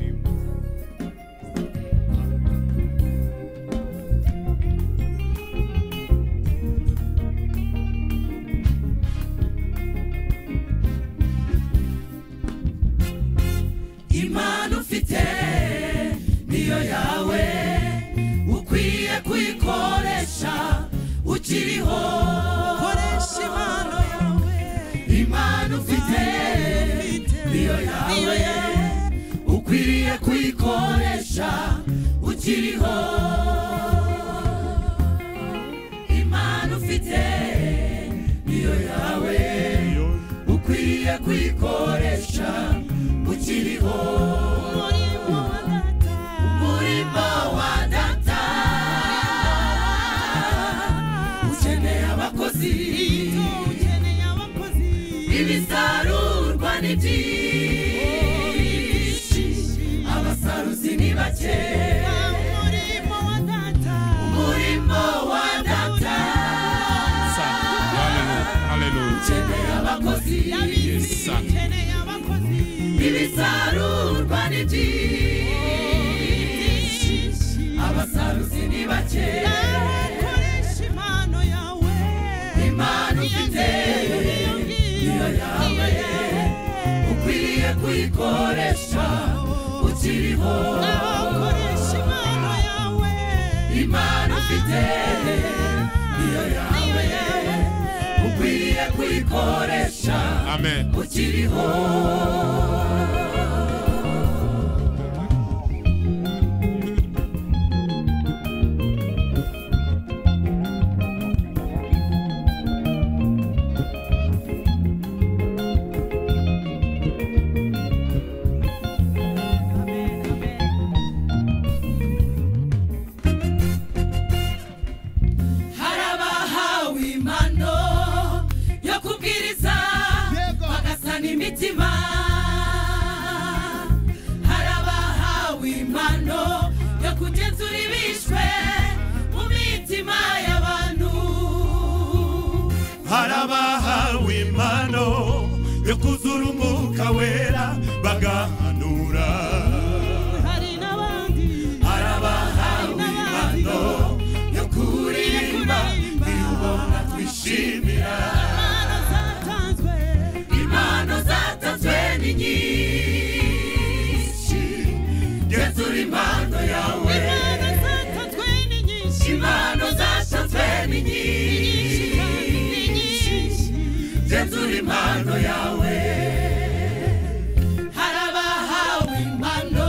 Ishimwe. Imana ufite niyo yawe, ukwiye kuyikoresha ukiriho. Koresha impano yawe. Imana ufite niyo yawe, ukwiriye kuyikoresha ukiriho. Imana ufite niyo yawe, ukwiriye kuyikoresha ukiriho. Umurimo wa data. Umurimo wa data ukeneye abakozi. Ukeneye abakozi. Ibisarurwa ni byinshi, abasaruzi ni bake. Umurimo wa data. Umurimo wa data Sa. Hallelujah. Hallelujah. ukeneye abakozi. Yes, sir. Ukeneye abakozi. Ibisarurwa ni byinshi, abasaruzi ni bake. Koresha impano yawe. Impano ufite niyo yawe, ukwiriye kuyikoresha ukiriho. Koresha impano yawe. Imana ufite niyo yawe, ukwiriye kuyikoresha Amen. ukiriho. Amen, amen. Hari abahawe impano yo kubwiriza bagasana imitima. Hari abahawe impano yo kugenzura ibishwe mu mitima y'abantu. Hari abahawe impano yo kuzura umwuka wera bagahanura. Hari n'abandi. Hari abahawe impano yo kuririmba, ubona twishimira. Impano zatanzwe. Impano zatanzwe ni nyinshi, genzura impano yawe. Impano zatanzwe ni nyinshi. Impano zatanzwe ni Nyinshi kandi ni nyinshi, nyinshi. genzura impano yawe. Hari abahawe impano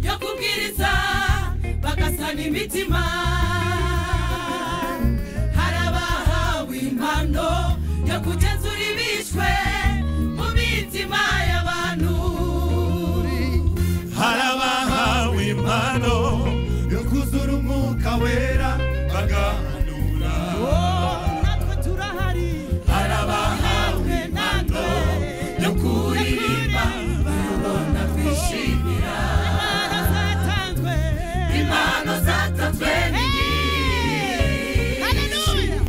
yo kubwiriza bagasana imitima. Hari abahawe impano yo kugenzura ibishwe mu mitima y'abantu. Hari abahawe impano yo kuzura umwuka wera bagahanura. Natwe turahari. Hari abahawe impano yo kuririmba, ubona twishimira. Impano zatanzwe. Impano zatanzwe ni nyinshi, Hallelujah.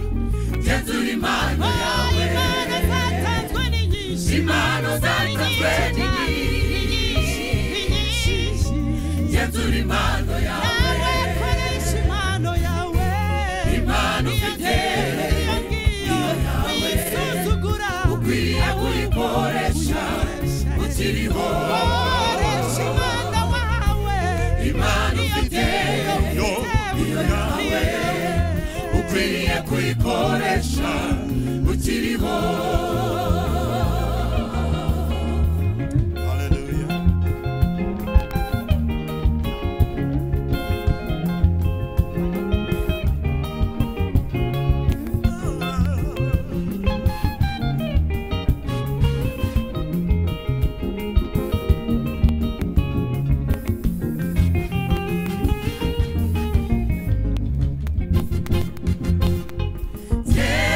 genzura impano Oh, yawe. impano zatanzwe ni nyinshi. Impano zatanzwe ni nyinshi. Ni nyinshi. Genzura impano yawe. Nawe koresha impano yawe. Impano ufite Iyo ngiyo wisuzugura. ukwiriye kuyikoresha ukiriho. Koresha impano wahawe. Impano ufite yo niyo yawe, ukwiriye kuyikoresha ukiriho. Hallelujah.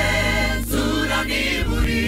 Genzura niba uri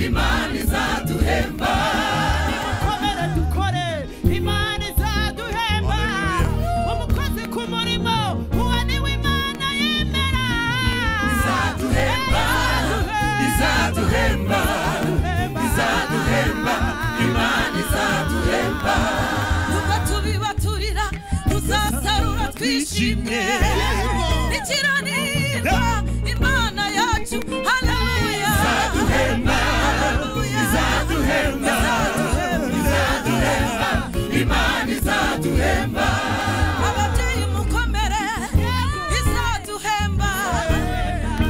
Imana izaduhemba. Nimukomere dukore, Imana izaduhemba. Umukozi ku murimo, uwo niwe Imana yemera. Izaduhemba, izaduhemba, izaduhemba, Imana izaduhemba. Nubwo tubibaturira tuzasarura twishimye. Nikiranirwa Imana yacu, haleluya. Izaduhemba, izaduhemba, izaduhemba, Imana izaduhemba. Ababyeyi mukomere, izaduhemba.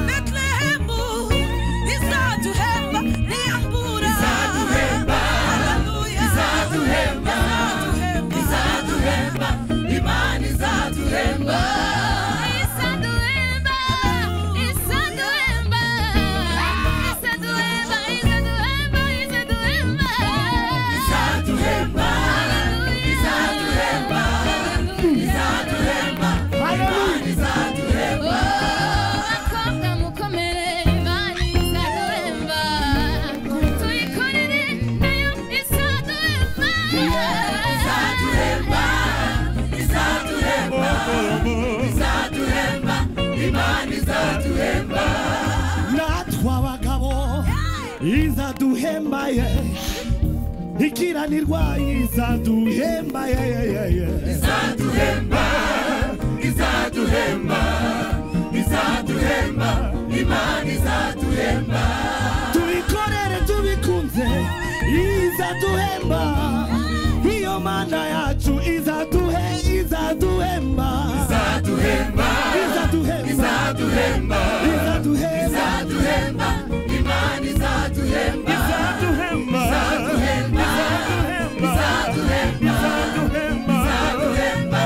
Betlehemu izaduhemba, niyambura. Izaduhemba, haleluya. Izaduhemba, izaduhemba, Imana izaduhemba. Izaduhemba, izaduhemba, izaduhemba, izaduhemba, izaduhemba. Izaduhemba, izaduhemba, izaduhemba, Imana izaduhemba. Abakobwa mukomere, Imana izaduhemba. Tuyikorere nayo izaduhemba. Izaduhemba, izaduhemba, izaduhemba, Imana izaduhemba. Natwe abagabo izaduhemba ye, ikiranirwa izaduhemba ye ye ye ye. Izaduhemba, izaduhemba, izaduhemba, Imana izaduhemba. Tubikorere tubikunze izaduhemba, iyo mana yacu izaduhe izaduhemba. Izaduhemba, izaduhemba, izaduhemba, izaduhemba, izaduhemba, Imana izaduhemba. Izaduhemba, Izaduhemba, izaduhemba, izaduhemba, izaduhemba,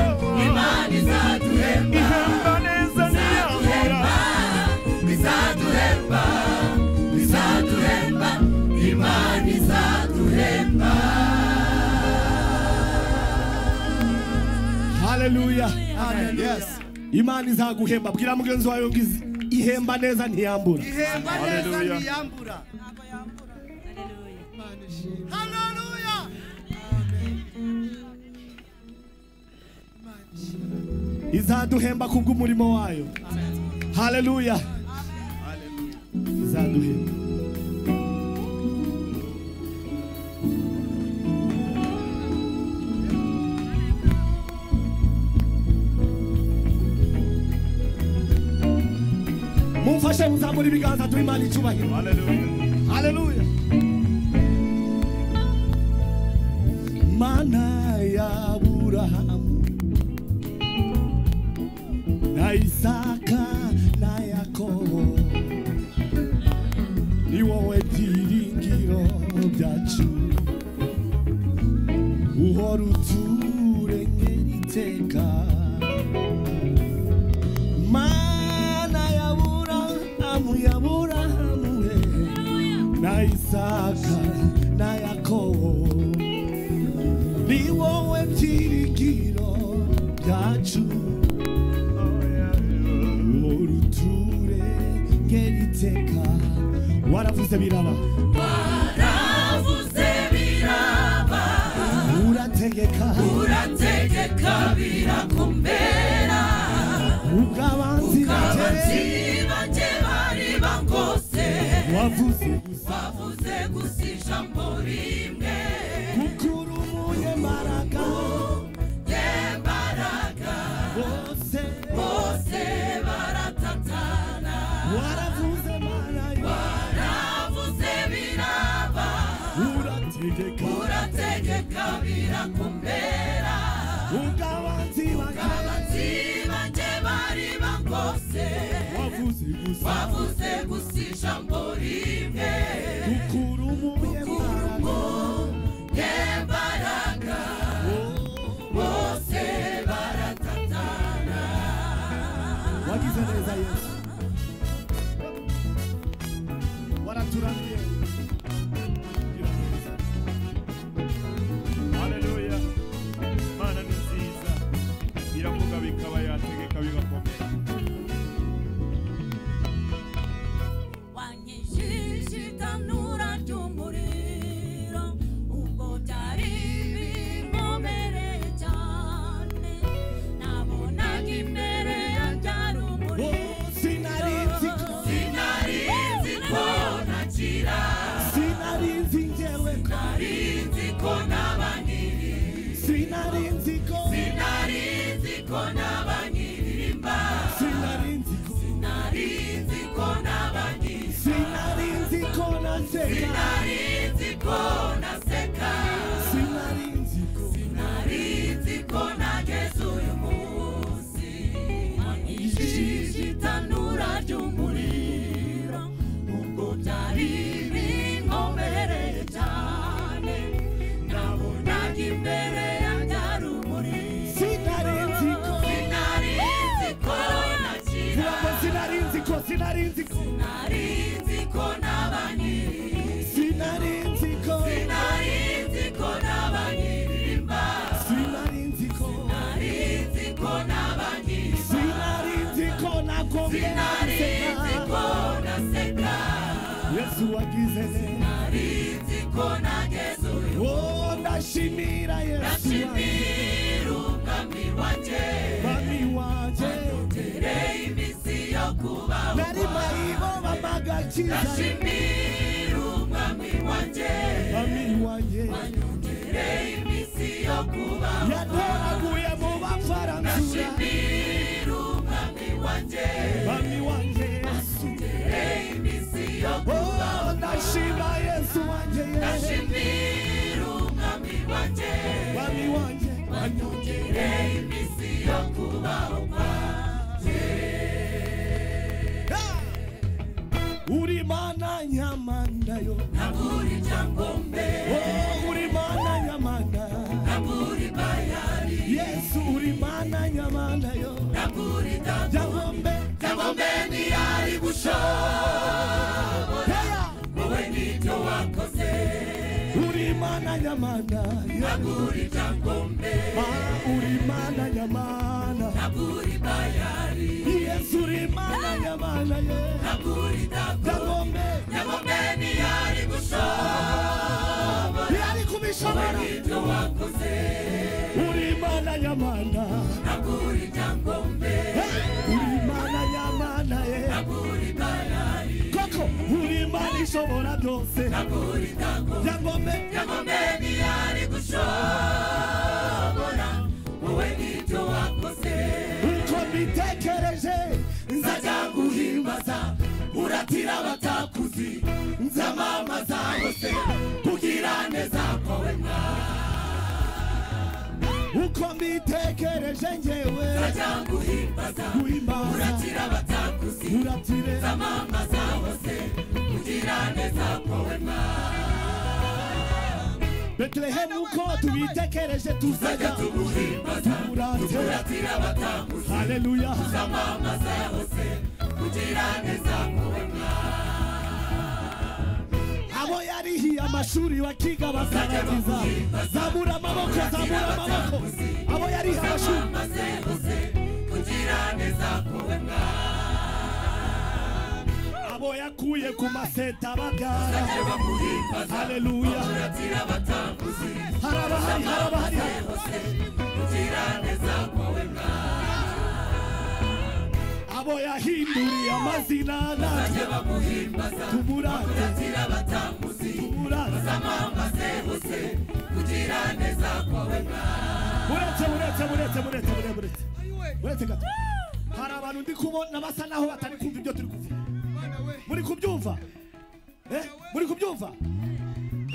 Imana izaduhemba. Ihemba neza ntiyambura. Izaduhemba, izaduhemba, Imana izaduhemba. Haleluya. Yes. Imana izaguhemba. Bwira mugenzi wawe ngo ihemba neza ntiyambura. Ihemba neza Hallelujah. ntiyambura. Haleluya. Izaduhemba kubw'umurimo wayo. Haleluya. Izaduhemba. Mumfashe muzamure ibiganza duhe Imana icyubahiro. Hallelujah. Haleluya. Mana ya Aburahamu na Isaka na Yakobo, ni wowe byiringiro byacu, uhora uturengera iteka. Mana ya Aburahamu, ya Aburahamu we, na Isaka na Yakobo, ni wowe byiringiro byacu, uhora uturengera iteka. Waravuze biraba, Waravuze biraba, urategeka, urategeka birakomera. Ubw'abanzi Abanzi banjye bari bangose, wavuze gusa, wavuze gusa ijambo rimwe. Mukuru umunyembaraga, Yembaraga, bose bose baratatana. Waravuze Mana yo, Waravuze biraba, urategeka, urategeka birakomera. Ubw'abanzi banjye Abanzi banjye bari bangose, wavuze gusa, wavuze gusa ijambo rimwe. Mukuru umunyembaraga, Yembaraga, bose baratatana. Wagize neza Yesu, waraturamiye. Gira neza. Hallelujah. Imana ni nziza. Iravuga bikaba, yategeka bigakomera. Wanyijije itanura Sinari nzi ko naseka, Sinari nzi ko, sinari nzi ko nageze uyu munsi. Ijiji itanura ry'umuriro, ubwo byari binkomereye cyane, nabonaga imbere yanjye ari umuriro. Sinari nzi ko, Sinari nzi ko nakira, vuga ngo sinari nzi ko, sinari nzi ko, sinari nzi ko naba nkiri, sinari nzi ko, sinari nzi ko naba nkiririmba, sinari nzi ko, sinari nzi ko naba nkiri, sinari nzi ko nakongera sinari nzi guseka. ko naseka, Yesu wagize neza. sinari nzi ko nageze uyu. Oh, ndashimira Yesu Ndashimira umwami wanjye, mami wanje, tereye iminsi yo kubaho. Nari mayibo bamagakiza, Ndashimira umwami wanjye, mami wanje, tereye iminsi yo kubaho. Yatoraguye mu bafaransa, Ndashimira umwami wanjye, mami wanje Yesu. tereye iminsi yo kubaho. Oh, ndashima Yesu wanje, Ndashimira umwami wanjye, mami wanje, tereye iminsi yo kubaho kwanjye. Uri mana nyamanda yo, Naburi byangombe, oh, uri mana nyamanda, naburi bayari, Yesu uri mana nyamanda yo, naburi dago, Jangombe, byangombe ntiyari gushobora, Heya! wowe n'ibyo wakoze. Uri mana nyamanda yo, Naburi byangombe, ah, uri mana nyamanda, naburi bayari, Yesu uri mana nyamanda yo, naburi dago, Jangombe, byangombe ntiyari gushobora, yari wowe kubishobora, n'ibyo wakoze. Uri mana nyamanda, Naburi byangombe, hey! Uri mana nyamanda ye, naburi bayari, koko uri mana ishobora byose, naburi dago, Jangombe, byangombe ntiyari gushobora, wowe n'ibyo wakoze. Uko mbitekereje Nzajya guhimbaza, uratira abatakuzi, nzamamaza hose kugira neza kwawe mwana. Uko mbitekereje njyewe, Nzajya guhimbaza, guhimbaza, uratira abatakuzi, uratire nzamamaza hose kugira neza kwawe mwana. Betelehemu, uko tubitekereje Nzajya tuzajya tuguhimbaza, Turatire. turatira abatakuzi, Haleluya. nzamamaza hose kugira neza kwawe mwana. Abo yarihiye amashuri bakiga bakarangiza, zamura amaboko, zamura amaboko, abo yarihiye amashuri, Nzamamaze hose kugira neza kwawe mwana. abo yakuye ku maseta babyara, Nzajya bamuhimbaza, haleluya. uratira abatakuzi, Harabahari, harabahari, hose kugira neza kwawe mwana. abo yahinduriye amazina natwe Nzajya bamuhimbaza, tumurate, uratira abatakuzi, tumurate. nzamamaze hose kugira neza kwawe mwana. Buretse, buretse, buretse, buretse, buretse, buretse, buretse gato. Hari abantu ndi kubona basa naho batari kumva ibyo turi kuvuga. Muri kubyumva? Eh, muri kubyumva?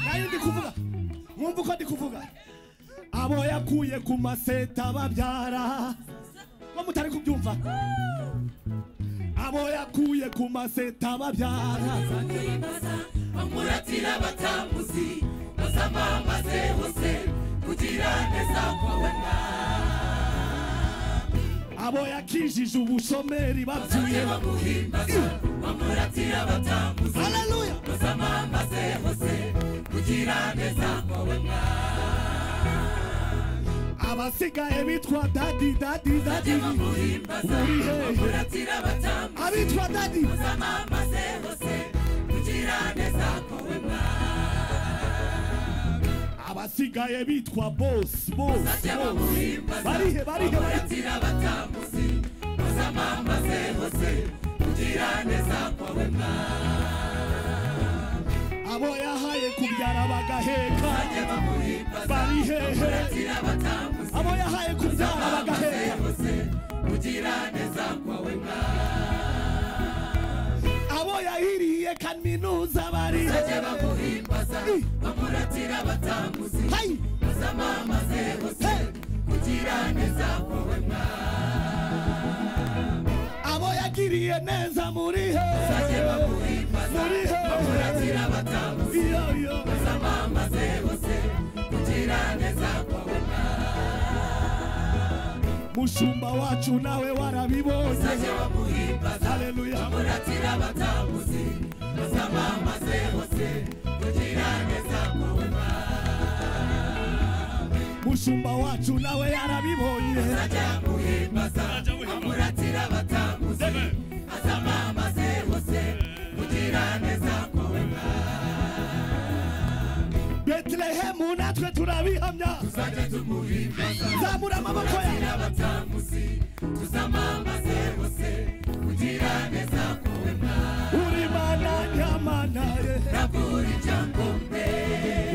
Nayo ndi kuvuga, mwumva uko ndi kuvuga. Abo yakuye ku maseta babyara, ko mutari kubyumva? Abo yakuye ku maseta babyara, Bamuhimbaza, bamuratira abatamuzi, bazamamaze hose kugira neza kwawe mwana. abo yakijije ubushomeri Bazajya bapfuye, bamuhimbaza, bamuratira abatamuzi, haleluya. bazamamaze hose kugira neza kwawe mwana. Abasigaye bitwa dadi, dadi, dadi, Bazajya bamuhimbaza, muri hehe? bamuratira abatamuzi, Abitwa dadi, bazamamaze hose kugira neza kwawe mwana. Abasigaye bitwa boss, boss, Bazajya boss, bamuhimbaza, barihe, barihe, barihe? bamuratira abatamuzi, bazamamaze hose kugira neza kwawe mwana. Abo yahaye kubyara bagaheka, Bazajya bamuhimbaza, bari hehe? bamuratira abatamuzi, Abo yahaye kubyara bazamamaze bagaheka, hose kugira neza kwawe mwana. Abo Abo yahiriye kaminuza bari bazajye bamuhimbaza bamuratira batamuzi bazamamaze hose kugira neza kwawe mwami. Abo yagiriye neza muri he bazajye bamuhimbaza bamuratira batamuzi bazamamaze hose kugira neza kwawe mwami. Mushumba wacu nawe warabibonye bazajye bamuhimbaza haleluya bamuratira batamuzi bazamamaze hose kugira neza kwawe mwami. Mushumba wacu nawe yarabibonye bazajya bamuhimbaza bamuratira batamuzi bazamamaze hose kugira neza kwawe mwami. Betlehemu natwe turabihamya tuzajya tumuhimbaza zamura amaboko yawe batamuzi tuzamamaze hose kugira neza kwawe mwami. Uri mana nyamana ye naburi Ryangombe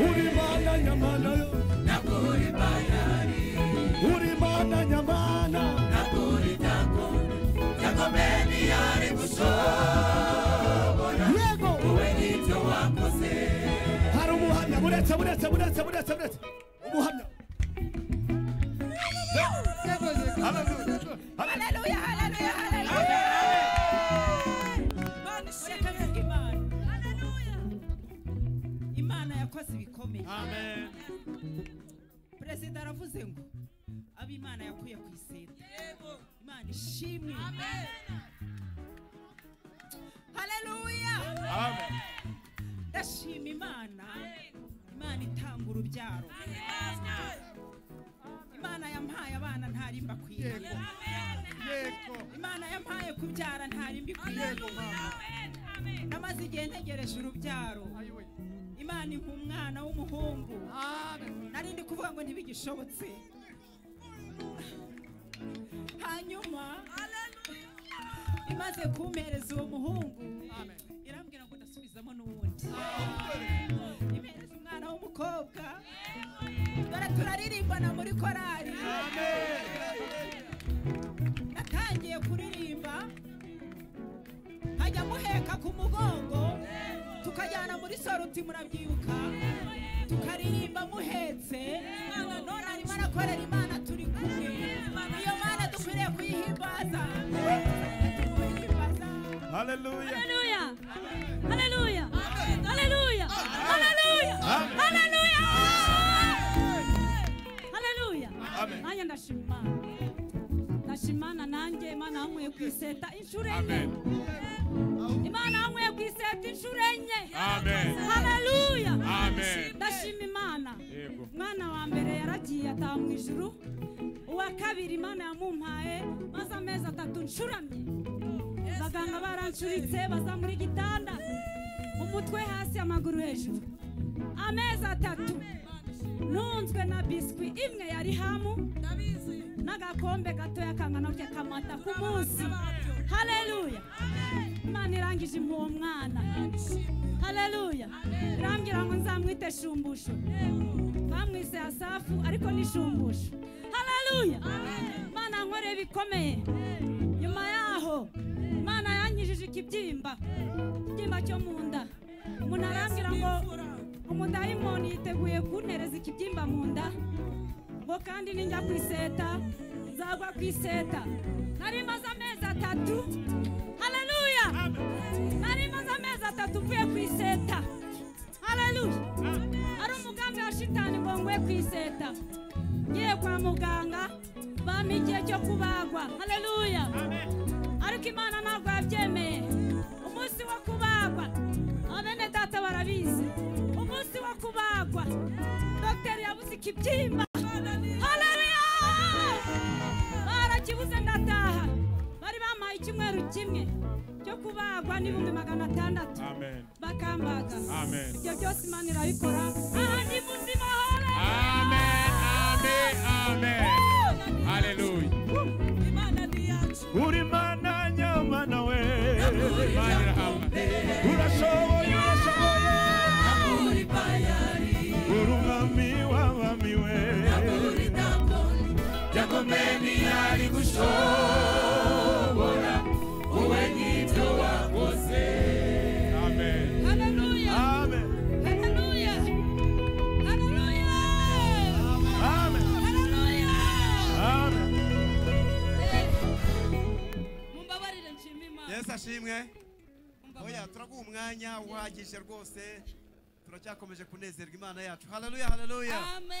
uri mana nyamana yo naburi Bayari uri mana nyamana naburi Ryangombe Ryangombe ntiyari gushobora yego wowe n'ibyo wakoze. Hari ubuhamya buretse buretse buretse buretse buretse ubuhamya. Haleluya, haleluya, haleluya. Reka mvuge Imana. Imana yakoze ibikomeye. Amen. Perezida aravuze ngo abo Imana yakuye ku iseta. Imana ishimwe. Haleluya. Amen. Ndashima Imana. Imana itanga urubyaro. Imana yampaye abana ntari mbakwiriye. Imana yampaye kubyara ntari mbikwiriye. Namaze igihe ntegereje urubyaro. Imana impa umwana w'umuhungu. Nari ndi kuvuga ngo ntibigishobotse. Hanyuma imaze kumpereza uwo muhungu irambwira ngo ndasubizamo n'uwundi. Impereza umwana w'umukobwa. Dore turaririmbana muri korali. Natangiye kuririmba nkajya muheka ku mugongo tukajyana muri soruti murabyibuka tukaririmba muhetse. None arimo arakorera Imana turi kumwe. Iyo Mana dukwiriye kuyihimbaza. Haleluya. Haleluya. Haleluya. Haleluya. Haleluya. Haleluya. Haleluya. Amen. Nanjye ndashima Imana. Ndashima Imana nanjye Imana yankuye ku iseta inshuro enye. Imana yankuye ku iseta inshuro enye. Amen. Haleluya. Amen. Ndashima Imana. Yego. Umwana wa mbere yaragiye ataha mu ijuru. Uwa kabiri Imana yamumpaye maze amezi atatu nshuramye. Abaganga barancuritse baza muri gitanda umutwe hasi amaguru hejuru. Amezi atatu ntunzwe na biswi imwe yari hamu n'agakombe gatoya kangana gutya kamata ku munsi. Haleluya. Imana irangije impa uwo mwana. Haleluya. Irambwira ngo nzamwite Shumbusho. Bamwise Asafu ariko ni Shumbusho. Haleluya. Imana yankoreye ibikomeye. Nyuma yaho Imana yanyijije ikibyimba cyo mu nda. Umuntu arambwira ngo umudayimoni yiteguye kuntereza ikibyimba mu nda ngo kandi ninjya ku iseta nzagwa ku iseta. Nari maze amezi atatu. Haleluya. Nari maze amezi atatu mvuye ku iseta. Haleluya. Ari umugambi wa shitani ngo ngwe ku iseta. Ngiye kwa muganga bampa igihe cyo kubagwa. Haleluya. Ariko Imana ntabwo yabyemeye. Umunsi wo kubagwa abene data barabizi. Umunsi wo kubagwa dogiteri yabuze ikibyimba. Haleluya. Barakibuze ndataha. Bari bampaye icyumweru kimwe cyo kubagwa n'600,000. Amen. Bakambaga. Amen. Ibyo byose Imana irabikora. Aha ndi muzima. Amen. Amen. Amen. Haleluya. Imana ni yacu. Uri mana nyamana we. Imana irahambaye. Urashoboye, urashoboye. Naburi Bayari Uri umwami w'abami we. naburi Dagoni Ryangombe ntiyari gushobora wowe n'ibyo wakoze. Ishimwe. Oya, turaguha umwanya uhagije rwose, turacyakomeje kunezerwa Imana yacu. Haleluya, haleluya. Amen.